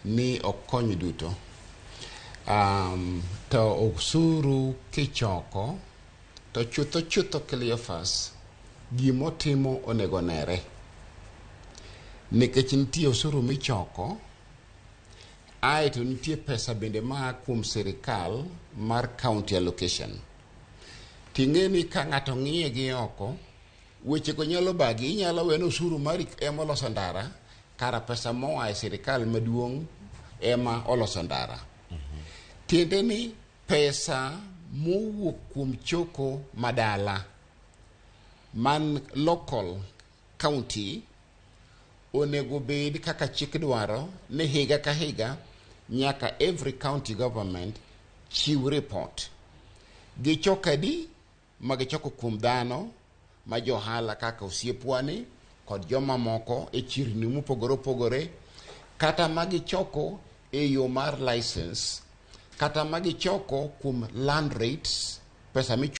Ni ok kony duto. To osuru kichoko to chutho chutho Cleophas gimotimo onego nere. Nikech nitie osuru michoko aeto nitie pesa bende maa kuom sirikal mar county allocation. Ting'e ni ka ng'ato ng'iye gi oko, wechego nyalo bagi, inyalo wene osuru mari ema oloso ndara, kara pesa moa e sirikal maduong' ema oloso ndara. Tiende ni pesa mowuok kuom choko madala man local county onego bed kaka chik dwaro ni higa ka higa nyaka every county government chiw report. Gichoko adi ma gichoko kuom dhano ma johala kaka osiepwa ni kod joma moko e chirni mopogore opogore kata ma gichoko e yo mar license kata ma gichoko kuom land rates pesa michulo.